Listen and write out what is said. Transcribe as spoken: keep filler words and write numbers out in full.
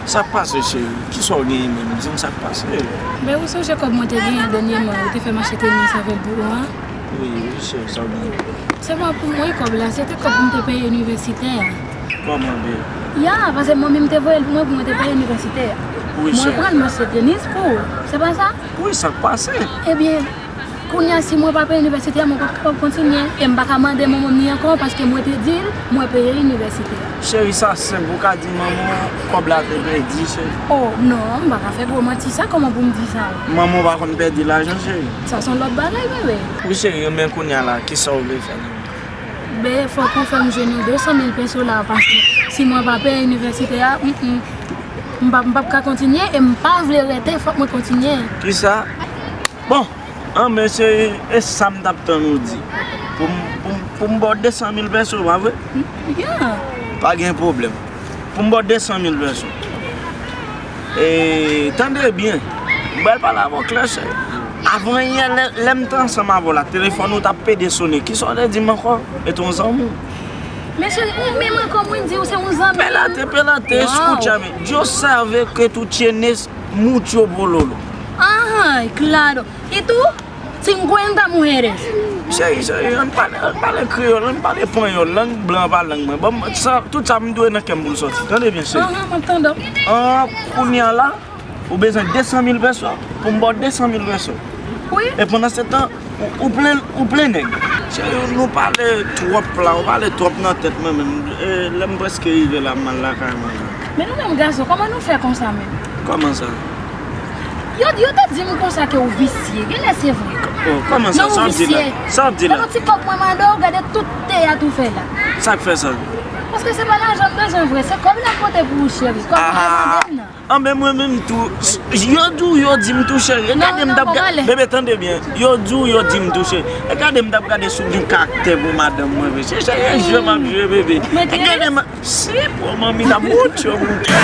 Sa k pase, cheri? Kisa w genyen menm? Di m sa k pase. Ben, ou sonje kòb mwen te genyen dènyèman, ou te fè m achte tenis avè l pou ou an? Wi, wi, cheri, sa w genyen? Se pa pou mwen kòb la, se te kòb pou m te peye inivèsite a. Kòman, babe? Ya, paske manmi m te voye l pou mwen pou mwen te peye inivèsite a. Wi, cheri. Mwen pran l, m achte tenis pou ou. Se pa sa? Wi, sa k pase? Ebyen, kounye a, si mwen pa peye inivèsite a, mwen p ap kapab kontinye. E m pa ka mande manman m li ankò, paske mwen te di l mwen peye inivèsite a. Cheri, sa senp, ou ka di manman w kòb la te pèdi, cheri. Oh, non, m pa ka fè gwo manti sa, kòman pou m di sa? Manman w pa konn pèdi lajan, cheri. Sa se yon lòt bagay, bebe. Wi, cheri, men kounye a la, kisa w vle fè la? Ben, fòk ou fè m jwenn yon de san mil peso la, paske si mwen pa peye inivèsite a, mm, mm, m p ap, m p ap ka kontinye, e m pa vle rete, fòk mwen kontinye. Kisa? Bon, an, men se, e sa m t ap tann ou di. Pou m, pou m, pou m ba w de san mil peso, pa vre? Ya. Pa gen pwoblèm. Pou m ba w de san mil peso. E, tande byen. M pral pale avè w klè, cheri. Avan yè, lè, lè m te ansanm avè w la, telefòn ou t ap pede sonnen. Kisa w te di m ankò? E te yon zanmi w. Men cheri, ou menm ankò, mwen di w se yon zanmi. Pelate, pelate, escuchame. Yo sabe que tú tienes mucho pololo. Ay, claro. Y tú, cincuenta mujeres. Cheri, cheri, ann pale, ann pale kreyòl, ann pale panyòl. Lang blan pa lang mwen. Ban m sa, tout sa m dwe nan kè m pou l sòti. Tande byen, cheri. Ahan, m ap tande w. An, kounye a la, ou bezwen de san mil peso pou m ba w de san mil peso. Wi. E pandan se tan, ou, ou plen, ou plen nèg. Cheri, nou pale twòp la, ou pale twòp nan tèt mwen menm. E, lè m prèske rive la, m al lakay mwen la. Men nou menm gason, kòman nou fè konsa menm? Kòman sa? Yo, yo te di m konsa ke w visye. Genlè se vre. Oh, kòman sa? Sa w ap di la? Sa w ap di la? Yon ti kòb mwen mande w, gade tout teyat ou fè la. Sa k fè sa? Paske se pa lajan m bezwen vre, se kòb la m pote pou ou, cheri. Kòb ou te mande m nan. Anben, mwen menm tou, s- yo di w, yo di m tou, cheri. E gade m t ap gade, bebe, tande byen. Yo di w, yo di m tou, cheri. E gade m t ap gade si w gen karaktè pou madanm mwen, vre. Se, se jwe m ap jwe, bebe. E gade m, si pou manmi t ap wout yo, bouke.